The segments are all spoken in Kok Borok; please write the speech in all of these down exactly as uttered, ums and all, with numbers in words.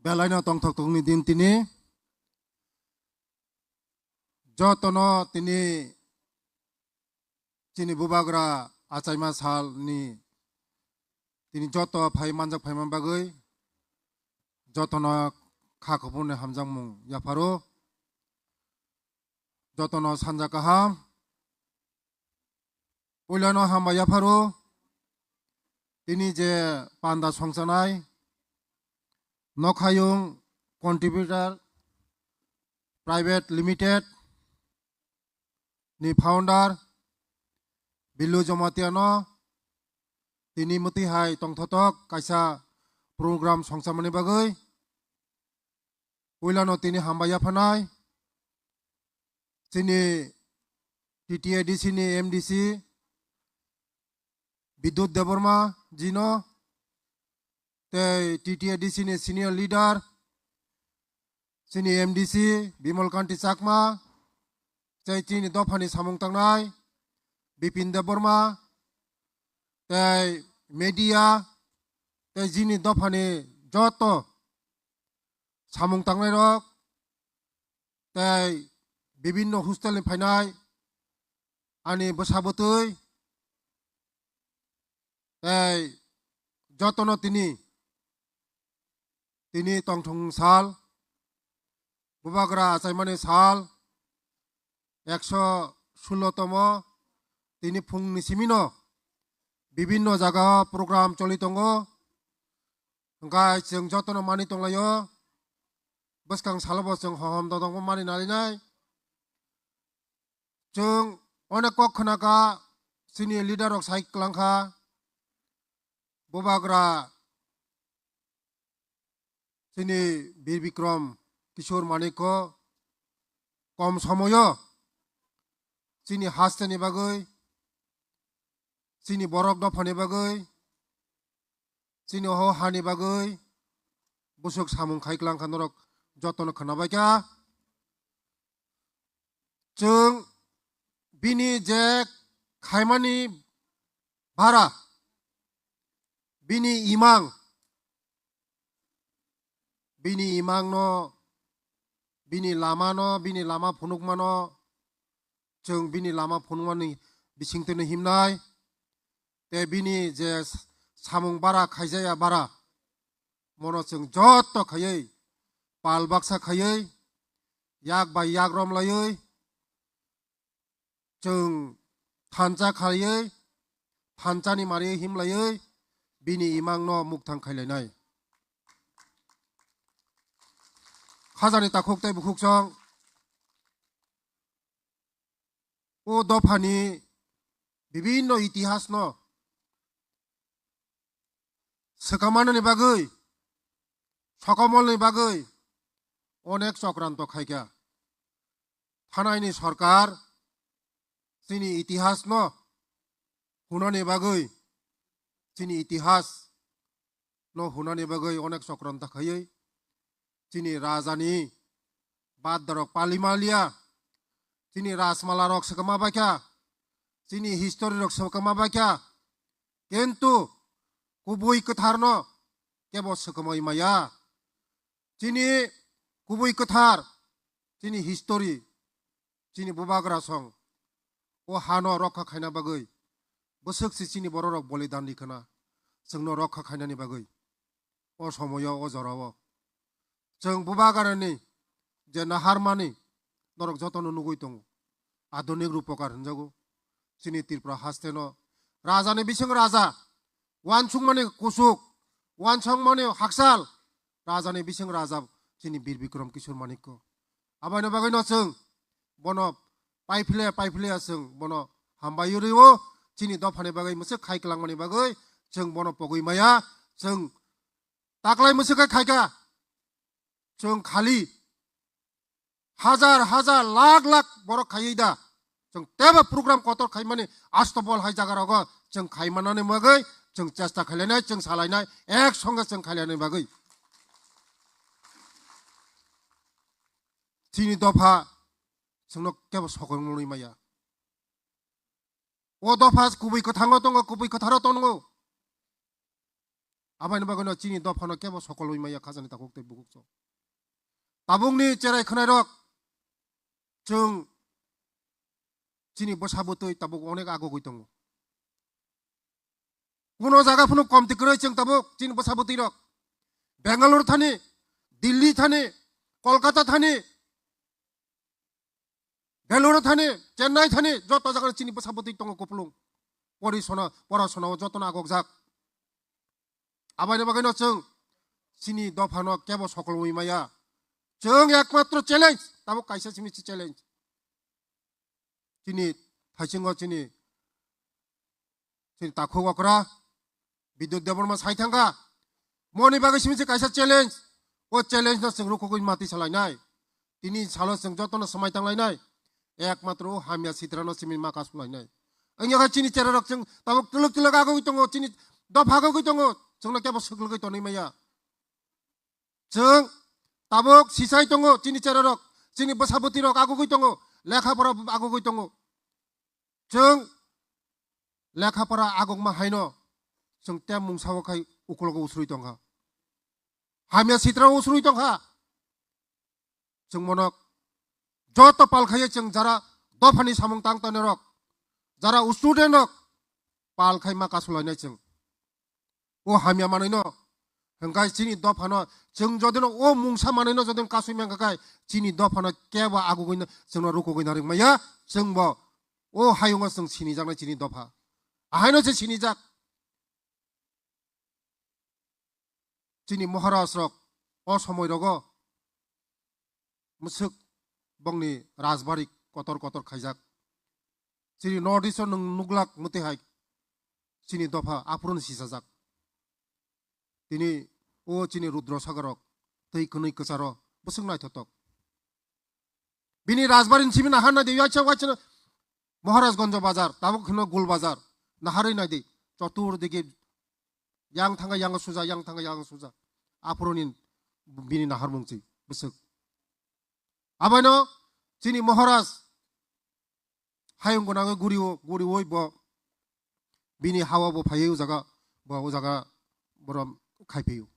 Belaino tongthok tongni din tini. Jotono tini chini bubagra achaima salni tini joto phai manjak phaima bagwi jotono kha kuphurni hamjakmung yapharo. Jotono sanja kaham. Puilano hambai yapharo. Tini je panda songchanai Nokhayung Contributor Private Limited ni founder Bilu Jamatia no tini mwtwi hai tongthotok kaisa program songchamani bagwi. Puilano tini hambai yaphanai chini T T A D C ni M D C Bidyut Debbarma jino, tei T T A D C ni senior leader, chini M D C Bimal Kanti Chakma, tei chini dophani samung tangnai Bipin Debbarma, tei media, tei chini dophani joto samung tangnairok, tei bibinno hostel ni phainai ani bwsa bwtwi, tei jotono tini, tini tongthong sal, bubagra achaimani sal, ekso sullo tomo, tini phungni simino bibinno jaga o program choli tongo. Hwnkhe chwng jotono mani tonglaio, bwskang salobo chwng hohom dodongbo mani nalinai. Chwng onek kok khwnakha, chini leader rok sai kwlangkha, bubagra chini Bir Bikram Kishore Manikko kom somoyo chini hasteni bagwi, chini borok dophani bagwi, chini ho hani bagwi bwswk samung khai kwlangkha norok jotono khwnabaikha. Chwng bini je khaimani bara, bini imang, bini imangno, bini lamano, bini lama phunukmano, chwng bini lama phunukmani bisingtwino himnai, tei bini je samung bara khaijaya bara, mono chwng joto khaiwi, pal baksa khaiwi, yak bai yak romlaiwi, chwng thansa khaiwi, thansani mariwi himlaiwi, bini imangno mukthang khailainai. Khajani takhuk tei bukhuksong o dophani bibinno itihasno swkamanani bagwi, sokomolni bagwi onek chokranto khaikha. Thanaini sorkar chini itihasno hunani bagwi, chini itihasno hunani bagwi onek chokranto khaiwi, chini rajani badrarok palimalia, chini rajmalarok swkama baikha, chini historyrok swkama baikha, kintu kubui kwtharno kebo swkamwi maya. Chini kubui kwthar, chini history, chini bubagra song o hano rokha khaina bagwi bwswk se chini bororok bolidan rikhwna chwngno rokha khainani bagwi. O somoyo, o jorao chwng bubagrani je naharmani norok jotono nugwi tongo. Adunik Rupokar hwnjago chini Tripura hasteno. Rajani bising raja, wansukmani kusuk, wansukmani haksal, rajani bising raja chini Bir Bikram Kishore Manikko. Aboino bagwino chwng bono paiphile paiphile chwng bono hambai rwo, chini dophani bagwi mwswk khai kwlangmani bagwi chwng bono pogwi maya, chwng taklai mwswk khai khaikha, chwng khali hajar hajar lakh lakh borok khaiwi da. Chwng teibo program kotor khaimani astobol hai jaga rogo chwng khaimanani bagwi chwng chesta khainai, chwng salainai, ek songe chwng khainani bagwi. Chini dopha chwngno kebo sokol nwnwi maya. O dopha kubui kwthango tongo, kubui kwtharo tongo. Aboni bagwino chini dophano kebo sokolwi maya khajani takhuk tei bukhuk chwng. Tabukni cherai khwnairok chwng chini bwsa bwtwi tabuk onek agogwi tongo. Kuno jaga phano komti kwrwi chwng tabuk chini bwsa bwtwi rok. Bangalore thani, Delhi thani, Kolkata thani, Bangalore thani, Chennai thani, joto jaga chini bwsa bwtwi tongo kupulung. Pori sona, pora sona o jotono agokjak. Aboni bagwino chwng chini dophano kebo sokolwi maya. Chwng ekmatro challenge, tabuk kaisa simi si challenge. Chini thaisingo chini, chini takhuk okra, Bidyut Debbarma sai thangkha. Moni bagwi simi si kaisa challenge. O challenge no chwng rukugwi mati salainai. Tini salo chwng jotono swmai tanglainai. Ekmatro o hamya sitrano simi ma kasulainai. Wngya kha chini cherarok chwng tabuk twlwk twlwk agogwi tongo, chini dopha agogwi tongo. Chwngno kebo swklwgwi tonwi maya. Chwng tabuk sisai tongo, chini cherarok, chini bwsa bwtwirok agogwi tongo, lekha pora agogwi tongo. Chwng lekha pora agokma haino chwng tem mungsa o khai ukulogo usrwi tongkha. Hamya sitra usrwi tongkha. Chwng monok joto pal khaiye chwng jara dophani samung tang tongnai rok, jara student rok pal khai ma kasulainai chwng. O hamya manwino hwnkhe chini dophano chwng jodino o mungsa manwino jodino kasui mankha khai chini dophano kebo agugwino chwngno rukugwi narwk maya chwngbo o hayungo chwng sinijaknai chini dopha. Ahaino se sinijak. Chini Maharaj rok o somoi rogo mwswk bongni rajbari kotor kotor khaijak. Chini North East o nwng nuglak mwtwi hai chini dopha aphuru no sisajak. Tini o chini Rudra Sagar rok twi kwnwi kwcharo bwswk naithotok. Bini rajbari ni simi nahar nai de, yacha wacha Maharajganj bazar, tabuk hino Gul bazar, naharwi nai de, chotur digi yang thanga yang suja, yang thanga yang suja. Aphuru ni bini naharmung chi bwswk. Abaino chini Maharaj hayung gwnangwi guriwo, guriwoi bo bini hawa bo phaiwi o jaga, bo o jaga borom khai phaiyo.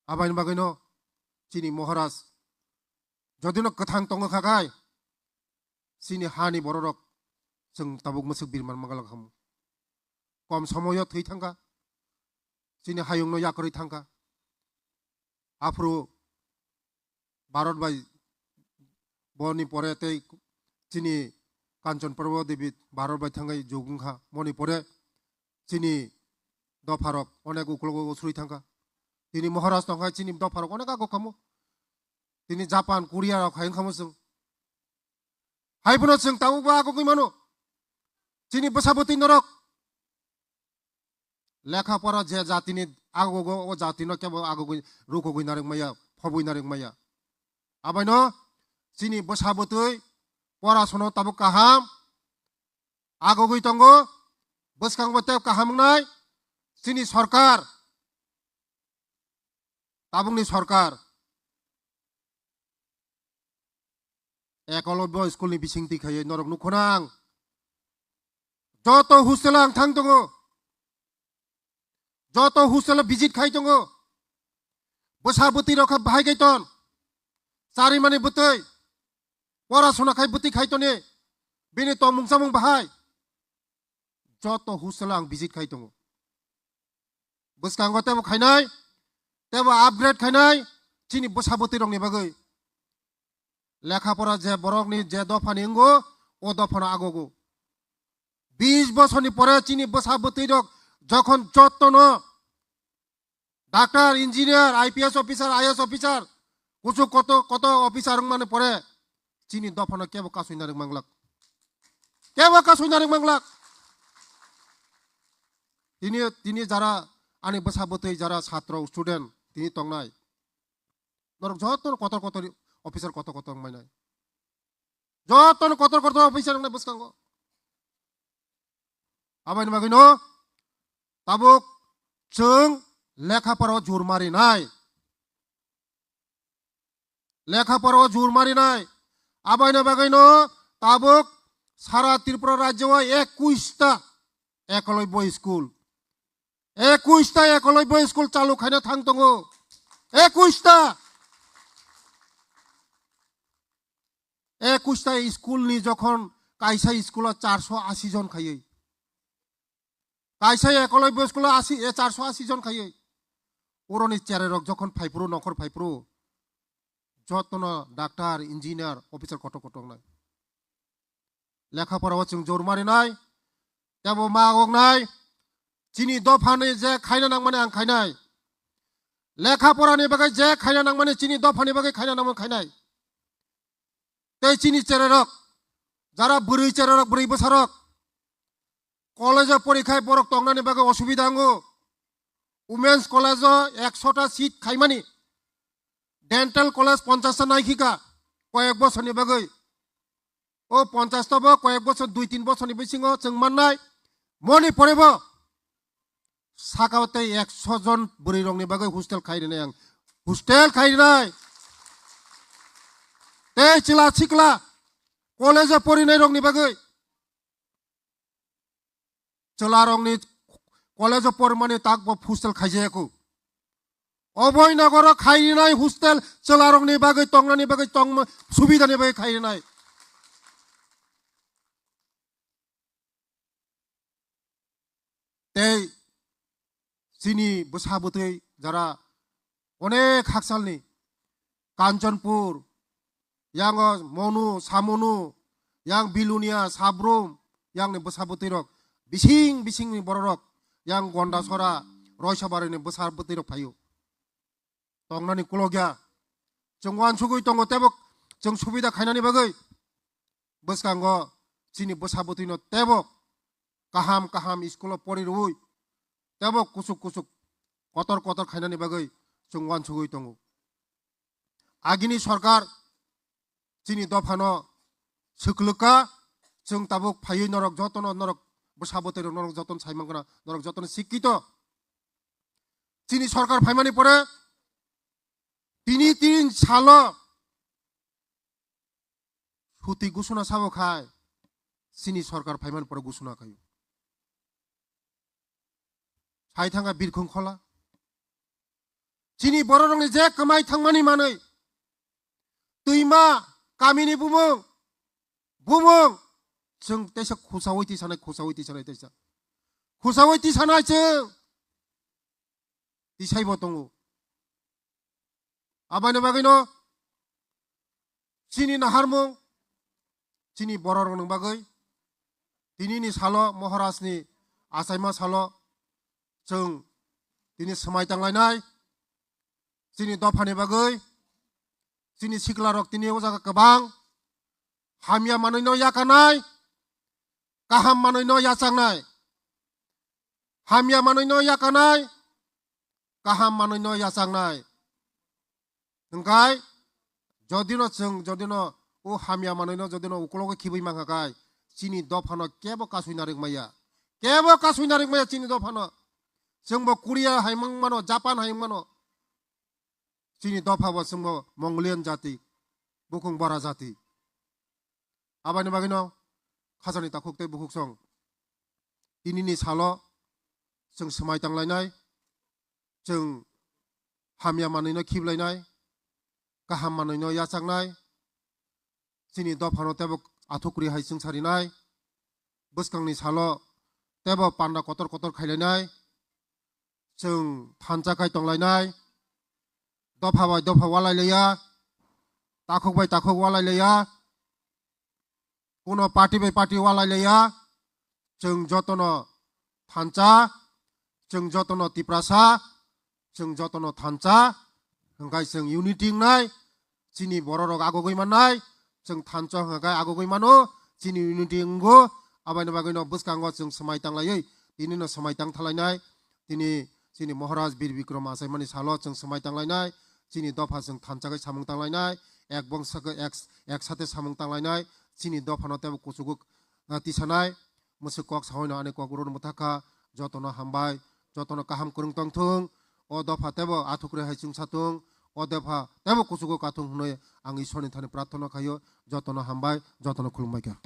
Abaini bagwino chini Maharaj jodino kwthang tongo kha khai, chini hani bororok chwng tabuk mwswk birman mangalak hamu. Kom somoyo thwi thangkha, chini hayungno yakarwi thangkha. Aphuru Bharat bai boni pore tei chini Kanchan Prabha Devi Bharat bai thangwi jug wngkha. Moni pore chini dopharok onek uklogo usrwi thangkha. Tini Maharaj tongkha chini dopharok onek ago khamu. Tini Japan, Korea rok hai wngkhamu chwng. Hai phano chwng tabuk bo agogwi mano. Chini bwsa bwtwi norok lekha pora je jatini agogo, o jatino kebo agogwi rukogwi narwk maya, phobwi narwk maya. Abaino chini bwsa bwtwi pora sono tabuk kaham agogwi tongo, bwskango tei kaham wngnai chini sorkar, tabukni sorkar. Ekolobyo school ni bisingtwi khaiwi norok nukho nang. Joto hostel o ang thang tongo. Joto hostel o visit khai tongo. Bwsa bwtwi rok kha bahai khai ton. Charimani bwtwi. Pora sona khai bwtwi khai toni. Bini tongmung chamung bahai. Joto hostel o ang visit khai tongo. Bwskango tebo khainai, tebo upgrade khainai, chini bwsa bwtwi rokni bagwi. Lekha pora je borokni je dophani wngo, o dophano agogo. Bis bosorni pore chini bwsa bwtwi rok jokhon jottono doctor, engineer, I P S officer, I A S officer, kuchuk koto, koto officer wngmani pore chini dophano kebo kasui narwk manglak. Kebo kasui narwk manglak. Tini, tini jara ani bwsa bwtwi jara satro, student tini tongnai. Norok jotono kotor kotor officer kotor kotor wngmai nai. Jotono kotor kotor officer wngnai bwskango. Abaini bagwino tabuk chwng lekha pora o jur marinai. Lekha pora o jur marinai. Abaini bagwino tabuk sara Tripura rajyo o ekush ta ekolobyo school. Ekush ta ekolobyo school chalu khaina thang tongo. Ekush ta. Ekush ta school ni jokhon kaisa school o charso asi jon khaiwi. Kaisa ekolobyo school o asi, e, charso asi jon khaiwi. Uroni chererok jokhon phaiphuru, nokhor phaiphuru, jotono doctor, engineer, officer kotor kotor nai. Lekha pora o chwng jor marinai, tebo ma gongnai, chini dophani je khaina nangmani ang khainai. Lekha porani bagwi je khaina nangmani chini dophani bagwi khaina nangmani khainai. Tei chini chererok, jara bwrwi chererok, bwrwi bwsarok, college o porikhai borok tongnani bagwi osubida wngo. Women's college o ekshota seat khaimani, dental college ponchasta naikhika koyek bosorni bagwi. O ponchasta bo koyek bosor, dui tin bosorni bisingo chwng mannai. Moni porebo saka o tei ekso jon bwrwi rokni bagwi hostel khai rinai ang. Hostel khai rinai. Tei chwla sikla college o porinai rokni bagwi. Chwla rokni college o pormani tak bo hostel khaijaya kho. Oboi nogoro khai rinai hostel chwla rokni bagwi tongnani bagwi tongma subidani bagwi khai rinai. Tei chini bwsa bwtwi jara onek haksalni Kanchanpur, yang o Monu, Samonu, yang Bilonia, Sabrum, yang ni bwsa bwtwi rok, bising bising ni borok rok, yang Gondasora, Roisabari ni bwsa bwtwi rok phaio. Tongnani kulokya. Chwng uansugwi tongo tebo chwng subida khainani bagwi. Bwskango chini bwsa bwtwino tebo kaham kaham school o pori rwui tebo kusuk kusuk kotor kotor khainani bagwi chwng uansugwi tongo. Agini sorkar chini dophano swklwkha, chwng tabuk phaiwi norok jotono norok bwsa bwtwi rok norok jotono sai mankha, norok jotono sikkito. Chini sorkar phaimani pore tini tin salo suti gusuna sabo khai chini sorkar phaimani pore gusuna khaio. Sai thangkha birkhung khola. Chini bororokni je kwmai thangmani manwi twima kamini bumung, bumung, chwng teisa khusaui tisanai, khusaui tisanai teisa. Khusaui tisanai chwng tisaibo tongo. Aboni bagwino chini naharmung, chini bororokni bagwi tinini salo, Maharajni achaima salo chwng tini swmai tanglainai. Chini dophani bagwi chini siklarok tini o jaga kwbang hamya manwino yakarnai, kaham manwino yachangnai. Hamya manwino yakarnai, kaham manwino yachangnai. Hwnkhe jodino chwng, jodino o hamya manwino jodino ukologo khibwi mankha khai, chini dophano kebo kasui narwk maya. Kebo kasui narwk maya chini dophano. Chwngbo Korea hai wng mano, Japan hai wng mano. Chini dophabo chwngbo Mongolian jati, bukhung bora jati. Aboni bagwino khajani takhuk tei bukhuksong tinini salo chwng swmai tanglainai, chwng hamya manwino khiblainai, kaham manwino yachaknai, chini dophano tebo athukri hai chwng sarinai, bwskangni salo tebo panda kotor kotor khailainai, chwng thansa khai tonglainai, dopha bai dopha walai laiya, takhuk bai takhuk walai laiya, kuno party bai party walai laiya, chwng jotono thansa, chwng jotono Tiprasa, chwng jotono thansa, hwnkhe chwng unity wngnai, chini bororok agogwi mannai, chwng thansa hwnkhe agogwi mano, chini unity wngo, aboni bagwino bwskango chwng swmai tanglaiwi, tinino swmai tang thalainai, tini chini Maharaj Bir Bikram achaimani salo chwng swmai tanglainai, chini dopha chwng thansa khe samung tanglainai, ek bongsa khe ek, ek sate samung tanglainai, chini dophano teibo kuchugo, ah, tisanai, mwswk kok sahoino ani kok rwrwng mwthakha, jotono hambai, jotono kaham kwrwng tongthung, o dopha teibo athukre hai chwngsa thung, o dopha teibo kuchugo kathung hwnwi ang Ishwarni thani prarthana khaio, jotono hambai, jotono khulumbaikha.